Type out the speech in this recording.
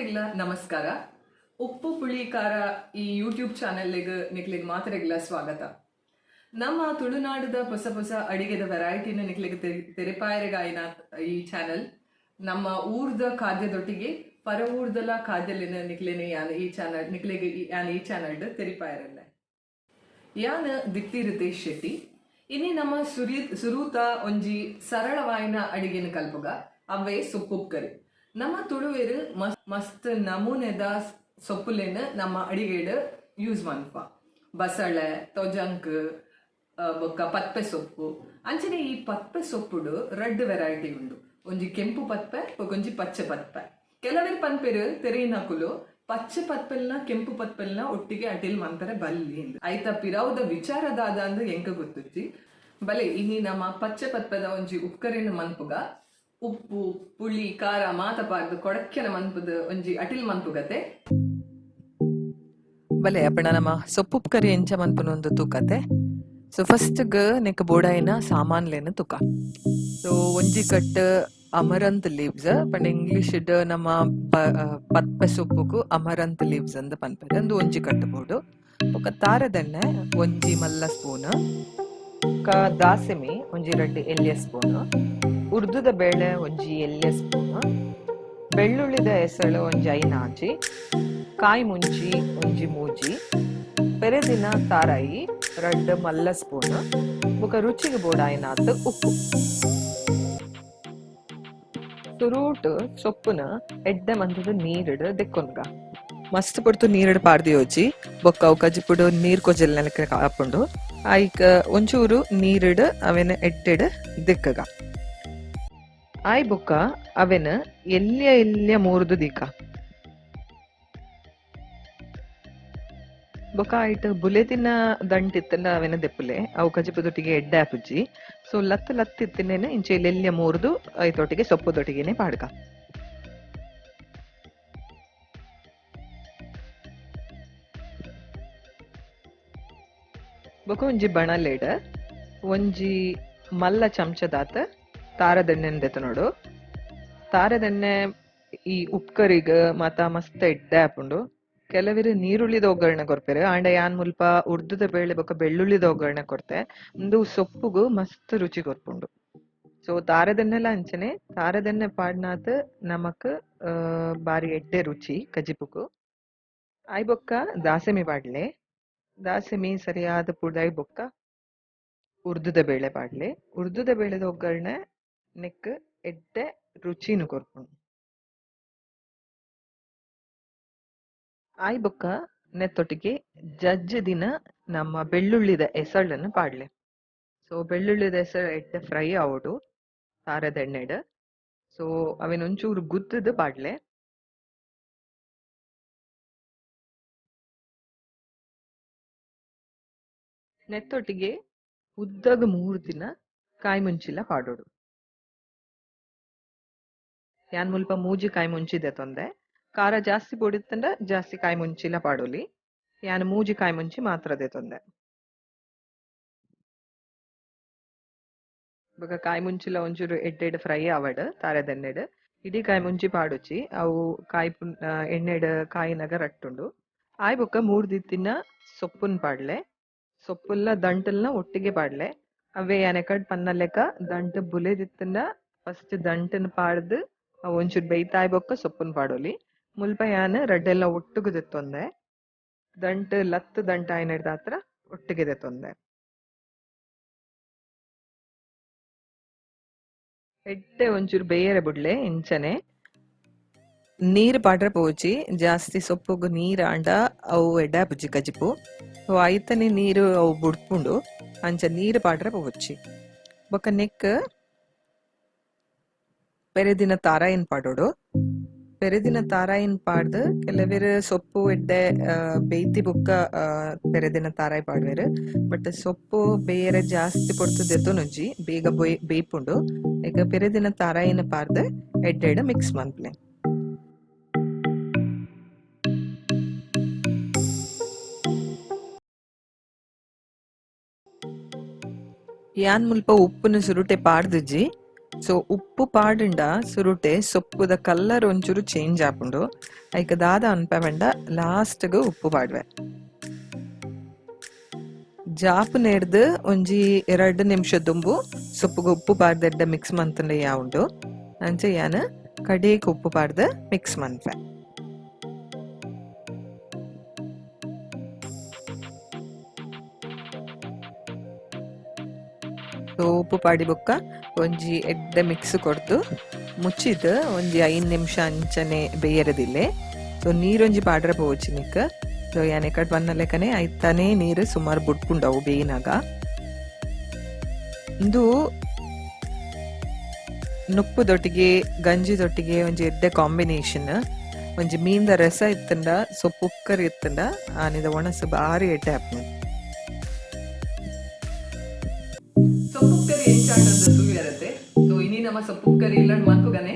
ಮಾತೆರೆಗ್ಲ ನಮಸ್ಕಾರ. ಉಪ್ಪು ಪುಳಿ ಖಾರ ಈ ಯೂಟ್ಯೂಬ್ ಚಾನೆಲ್ಗ್ ನಿಕ್ಲೆಗ್ ಮಾತೆರೆಗ್ಲ ಸ್ವಾಗತ. ನಮ್ಮ ತುಳುನಾಡುದ ಹೊಸ ಹೊಸ ಅಡಿಗೆದ ವೆರೈಟಿನ ನಿಕ್ಲೆಗ್ ತೆರಿಪಾಯರೆಗಾಯಿನ ಈ ಚಾನೆಲ್. ನಮ್ಮ ಊರ್ದ ಖಾದ್ಯದೊಟ್ಟಿಗೆ ಪರ ಊರ್ದಲ ಖಾದ್ಯಲಿನ ನಿಕ್ಲೆನ ಯಾನ್ ಈ ಚಾನೆಲ್ ನಿಕ್ಲೆಗ್ ಯಾನ್ ಈ ಚಾನೆಲ್ ತೆರಿಪಾಯರಲ್ಲ. ಯಾನ್ ದಿಪ್ತಿ ರಿತೇಶ್ ಶೆಟ್ಟಿ. ಇನಿ ನಮ್ಮ ಸುರೂತ ಒಂಜಿ ಸರಳವಾಯಿನ ಅಡಿಗೆನ ಕಲ್ಪುಗ, ಅವೇ ಸೊಪ್ಪುಪ್ಕರಿ. ನಮ್ಮ ತುಳುವೆರ್ ಮಸ್ತ್ ನಮೂನೆದ ಸೊಪ್ಪುಲೆನ್ ನಮ್ಮ ಅಡಿಗೆಡ್ ಯೂಸ್ ಮನ್ಪ. ಬಸಳೆ, ತೊಜಂಕ್, ಬೊಕ್ಕ ಪತ್ಪೆ ಸೊಪ್ಪು. ಅಂಚನೆ ಈ ಪತ್ಪೆ ಸೊಪ್ಪುಡು ರಡ್ಡ್ ವೆರೈಟಿ ಉಂಡು, ಒಂಜಿ ಕೆಂಪು ಪತ್ಪೆ, ಬೊಕೊಂಜಿ ಪಚ್ಚೆ ಪತ್ಪೆ. ಕೆಲವೆರ್ ಪನ್ಪೆರ್ ತೆರಿನಕುಲು, ಪಚ್ಚೆ ಪತ್ಪೆಲ್ನ ಕೆಂಪು ಪತ್ಪೆಲ್ನ ಒಟ್ಟಿಗೆ ಅಟಿಲ್ ಮನ್ಪೆರೆ ಬಲ್ಲಿ. ಐತ ಪಿರವುದ ವಿಚಾರ ದಾದ ಅಂದ್ ಎಂಕ್ ಗೊತ್ತುಜ್ಜಿ. ಬಲೆ ಇನಿ ನಮ್ಮ ಪಚ್ಚೆ ಪತ್ಪೆದ ಒಂಜಿ ಉಪ್ಕರಿನ್ ಮನ್ಪುಗ. ಉಪ್ಪು ಪುಳಿ ಖಾರ ಮಾತ ಪಾರ್ದ್ ಕೊಡಕ್ಕೆನ ಮನ್ಪುದು ಒಂಜಿ ಅಟಿಲ್ ಮನ್ಪುಗತೆ. ಬಲೆ ಅಪಣ ನಮ್ಮ ಸೊಪ್ಪು ಉಪ್ಕರಿ ಎಂಚ ಮನ್ಪುನು ತೂಕತೆ. ಸೊ ಫಸ್ಟ್ ಗ್ ನೆಕ್ ಬೋಡಾಯಿನ ಸಾಮಾನ್ಲೆನ್ ತೂಕ. ಸೊ ಒಂಜಿ ಕಟ್ ಅಮರಂತ್ ಲೀವ್ಸ್, ಪಂಡ ಇಂಗ್ಲಿಷ್ ಡ್ ನಮ್ಮ ಪತ್ಪೆ ಸೊಪ್ಪುಗು ಅಮರಂತ್ ಲೀವ್ಸ್ ಅಂದ್ ಪನ್ಪೆರ್. ಉಂದು ಒಂಜಿ ಕಟ್ ಬೋಡು. ಬೊಕ ತಾರದೆಣ್ಣೆ ಒಂಜಿ ಮಲ್ಲ ಸ್ಪೂನ್, ಬೊಕ ದಾಸೆಮಿ ಒಂಜಿ ರಡ್ಡ್ ಎಲ್ಯ ಸ್ಪೂನ್, ಉರ್ದುದ ಬೇಳೆ ಒಂಜಿ ಎಲ್ಯ ಸ್ಪೂನ್, ಬೆಳ್ಳುಳ್ಳಿದ ಎಸಳು ಒಂಜಿ 5 ಕಾಯಿ ಮುಂಚಿ ಒಂಜಿ ಮೂಜಿ, ಪೆರೆದಿನ ತಾರಾಯಿ ರಡ್ಡ್ ಮಲ್ಲ ಸ್ಪೂನ್, ಬೊಕ ರುಚಿಗೆ ಬೋಡಾಯಿನಾತ್ ಉಪ್ಪು. ಸುರೂಟ್ ಸೊಪ್ಪುನ ಎಡ್ಡೆ ಮಂತುದು ನೀರುಡು ದೆಕ್ಕೊನ್ಗ. ಮಸ್ತ್ ಪೊರ್ತು ನೀರುಡು ಪಾಡ್ದಿಯೋಜಿ, ಬೊಕ್ಕ ಅವು ಕಜಿಪುಡು ನೀರ್ ಕೊಜಲ್ ನೆಲಕ್ಕೆ ಆಪುಂಡು. ಐಕ್ ಒಂಚೂರು ನೀರುಡು ಅವೆನ್ ಎಡ್ಡೆಡ್ ದೆಕ್ಕಗ. ಆಯ್ ಬೊಕ್ಕ ಅವೆನ್ ಎಲ್ಯ ಎಲ್ಯ ಮೂರ್ದು ದೀಕ. ಬೊಕ್ಕ ಐಟ್ ಬುಲೆದಿನ ದಂಟ್ ಇತ್ತಂಡ ಅವೆನ ದೆಪ್ಪುಲೆ, ಅವು ಕಜಿಪುದೊಟ್ಟಿಗೆ ಎಡ್ಡೆ ಆಪುಜಿ. ಸೊ ಲತ್ತ್ ಲತ್ತ್ ಇತ್ತಿನೇನ್ ಇಂಚ ಎಲ್ಯ ಮೂರ್ದು ಐತೊಟ್ಟಿಗೆ ಸೊಪ್ಪುದೊಟ್ಟಿಗೆನೆ ಪಾಡ್ಗ. ಬೊಕ ಒಂಜಿ ಬಣಲೆಡ್ ಒಂಜಿ ಮಲ್ಲ ಚಮಚದಾತ್ ತಾರದೆಣ್ಣೆನ್ ದೆತೊನೊಡು. ತಾರದೆಣ್ಣೆ ಈ ಉಪ್ಕರಿಗ್ ಮಾತ ಮಸ್ತ್ ಎಡ್ಡೆ ಆಪುಂಡು. ಕೆಲವೆರ್ ನೀರುಳ್ಳಿದ ಒಗ್ಗರಣೆ ಕೊರ್ಪೆರ್, ಆಂಡ ಯಾನ್ ಮುಲ್ಪ ಉರ್ದುದ ಬೇಳೆ ಬೊಕ ಬೆಳ್ಳುಳ್ಳಿದ ಒಗ್ಗರಣೆ ಕೊರ್ತೆ. ಉಂದು ಸೊಪ್ಪುಗು ಮಸ್ತ್ ರುಚಿ ಕೊರ್ಪುಂಡು. ಸೊ ತಾರದೆಣ್ಣೆಲ ಅಂಚನೆ, ತಾರದೆಣ್ಣೆ ಪಾಡ್ನಾತ್ ನಮಕ್ ಬಾರಿ ಎಡ್ಡೆ ರುಚಿ ಕಜಿಪುಗು. ಆಯ್ ಬೊಕ್ಕ ದಾಸೆಮಿ ಪಾಡ್ಲೆ. ದಾಸೆಮಿ ಸರಿಯಾದ ಪುಡಾಯ್ ಬೊಕ್ಕ ಉರ್ದುದ ಬೇಳೆ ಪಾಡ್ಲೆ. ಉರ್ದುದ ಬೇಳೆದ ಒಗ್ಗರಣೆ ನೆಕ್ ಎಡ್ಡೆ ರುಚಿನು ಕೊರ್ಪುಂಡು. ಆಯ್ ಬೊಕ್ಕ ನೆತ್ತೊಟ್ಟಿಗೆ ಜಜ್ಜ್ ದಿನ ನಮ್ಮ ಬೆಳ್ಳುಳ್ಳಿದ ಎಸಳನ್ನು ಪಾಡ್ಲೆ. ಸೊ ಬೆಳ್ಳುಳ್ಳಿದ ಎಸಳು ಎಡ್ಡೆ ಫ್ರೈ ಆವೊಡು ತಾರದೆಣ್ಣೆಡ್. ಸೊ ಅವೆನ್ ಒಂಚೂರು ಗುದ್ದುದು ಪಾಡ್ಲೆ. ನೆತ್ತೊಟ್ಟಿಗೆ ಉದ್ದಗ 3 ದಿನ ಕಾಯಿ ಮುಂಚಿಲ ಪಾಡೊಡು. ಯಾನ್ ಮುಲ್ಪ ಮೂಜಿ ಕಾಯಿ ಮುಂಚಿ ದೆತೊಂದೆ. ಖಾರ ಜಾಸ್ತಿ ಬೋಡಿತ್ತಂಡ ಜಾಸ್ತಿ ಕಾಯಿ ಮುಂಚಿಲ ಪಾಡೊಲಿ. ಯಾನ್ ಮೂಜಿ ಕಾಯಿ ಮುಂಚಿ ಮಾತ್ರ ದೆತೊಂದೆ. ಬೊಕ ಕಾಯಿ ಮುಂಚಿಲ ಒಂಚೂರು ಎಡ್ಡೆಡ್ ಫ್ರೈ ಆವಡ್ ತಾರದೆಣ್ಣೆಡ್. ಇಡೀ ಕಾಯಿ ಮುಂಚಿ ಪಾಡೊಚಿ, ಅವು ಕಾಯಿ ಎಣ್ಣೆಡ್ ಕಾಯಿನಗ ರಟ್ಟುಂಡು. ಆಯ್ ಬೊಕ್ಕ 3 ದಿತ್ತಿನ ಸೊಪ್ಪುನ್ ಪಾಡ್ಲೆ. ಸೊಪ್ಪುಲ್ಲ ದಂಟಲ್ನ ಒಟ್ಟಿಗೆ ಪಾಡ್ಲೆ. ಅವೇ ಯಾನ್ ಪನ್ನ ಲೆಕ್ಕ ದಂಟ್ ಬುಲೆದಿತ್ತಂಡ ಫಸ್ಟ್ ದಂಟನ್ ಪಾಡ್ದು ಅವು ಒಂಚೂರು ಬೇಯ್ತಾಯ್ ಬೊಕ್ಕ ಸೊಪ್ಪುನ್ ಪಾಡೊಲಿ. ಮುಲ್ಪ ಯಾನ್ ರಡ್ಡೆಲ್ಲ ಒಟ್ಟುಗು ದೆತ್ತೊಂದೆ. ದಂಟ್ ಲತ್ತ್ ದಂಟ ಆಯ್ನೆಡ್ದಾತ್ರ ಒಟ್ಟಿಗೆ ದೆತ್ತೊಂದೆ. ಎಡ್ಡೆ ಒಂಚೂರು ಬೇಯರೆ ಬುಡ್ಲೆ ಇಂಚನೆ. ನೀರ್ ಪಾಡ್ರೆ ಪೋಚಿ, ಜಾಸ್ತಿ ಸೊಪ್ಪುಗು ನೀರ್ ಆಂಡ ಅವು ಎಡ್ಡೆ ಆಪುಜಿ ಕಜಿಪು. ಸೊ ಐತನೆ ನೀರು ಅವು ಬುಡ್ಪುಂಡು, ಅಂಚ ನೀರ್ ಪಾಡ್ರೆ ಪೋಚಿ. ಬೊಕ ನೆಕ್ ಪೆರೆದಿನ ತಾರಾಯಿನ್ ಪಾಡೊಡು. ಪೆರೆದಿನ ತಾರಾಯಿನ್ ಪಾಡ್ದು ಕೆಲವೆರ್ ಸೊಪ್ಪು ಎಡ್ಡೆ ಬೇಯ್ತಿ ಬೊಕ್ಕ ಪೆರೆದಿನ ತಾರಾಯಿ ಪಾಡ್ವೆರ್. ಬಟ್ ಸೊಪ್ಪು ಬೇಯರೆ ಜಾಸ್ತಿ ಪೊರ್ತು ದೆತೊನುಜಿ, ಬೇಗ ಬೇಯ್ಪುಂಡು. ಈಗ ಪೆರೆದಿನ ತಾರಾಯಿನ್ ಪಾಡ್ದು ಎಡ್ಡೆಡ್ ಮಿಕ್ಸ್ ಮನ್ಪುಲೆ. ಯಾನ್ ಮುಲ್ಪ ಉಪ್ಪುನು ಸುರುಟೆ ಪಾಡ್ದುಜಿ. ಸೊ ಉಪ್ಪು ಪಾಡುಂಡ ಸುರುಟೆ ಸೊಪ್ಪುದ ಕಲ್ಲರ್ ಒಂಚೂರು ಚೇಂಜ್ ಆಪುಂಡು. ಐಕ್ ದಾದ ಅನ್ಪೆ ಲಾಸ್ಟ್ ಗ್ ಉಪ್ಪು ಪಾಡ್ವೆ. ಜಾಪು ನೆರ್ದ್ ಒಂಜಿ 2 ನಿಮಿಷ ದುಂಬು ಸೊಪ್ಪುಗು ಉಪ್ಪು ಪಾಡ್ದೆಡ್ಡ ಮಿಕ್ಸ್ ಮಂತುಂಡ ಯಾವುಂಡು. ಅಂಚ ಯಾನ್ ಕಡೇಕ್ ಉಪ್ಪು ಪಾಡ್ದ್ ಮಿಕ್ಸ್ ಮನ್ಪೆ. ಸೊ ಉಪ್ಪು ಪಾಡಿ ಬೊಕ್ಕ ಒಂಜಿ ಎಡ್ಡೆ ಮಿಕ್ಸ್ ಕೊರ್ದು ಮುಚ್ಚಿದ್ ಒಂಜಿ 5 ನಿಮಿಷ ಅಂಚನೆ ಬೇಯರದಿಲ್ಲೆ. ಸೊ ನೀರೊಂಜಿ ಪಾಡ್ರೆ ಪೋವೊಚ್ಚಿ ನಿಕ್. ಸೊ ಯಾನ್ ಎಕಡ್ ಬನ್ನ ಲೆಕ್ಕನೆ ಐತಾನೆ ನೀರು ಸುಮಾರು ಬುಡ್ಪುಂಡವು ಬೇಯಿನಾಗ. ಇಂದು ನುಪ್ಪುದೊಟ್ಟಿಗೆ ಗಂಜಿದೊಟ್ಟಿಗೆ ಒಂಜಿ ಎಡ್ಡೆ ಕಾಂಬಿನೇಷನ್. ಒಂಜಿ ಮೀನ್ದ ರಸ ಇತ್ತಂಡ ಸೊಪ್ಪು ಉಕ್ಕರಿ ಇತ್ತಂಡ ಆನಿದ ಒಣಸು ಬಾರಿ ಎಡ್ಡೆ ಆಪುಂಡು. ಸೊಪ್ಪು ಕರಿ ಎಂಚಾಂಡದ ತೂಯರತೆ. ಸೊ ಇನಿ ನಮ್ಮ ಸೊಪ್ಪು ಕರಿ ಇಲ್ಲ ಮನ್ಪುಗನೆ.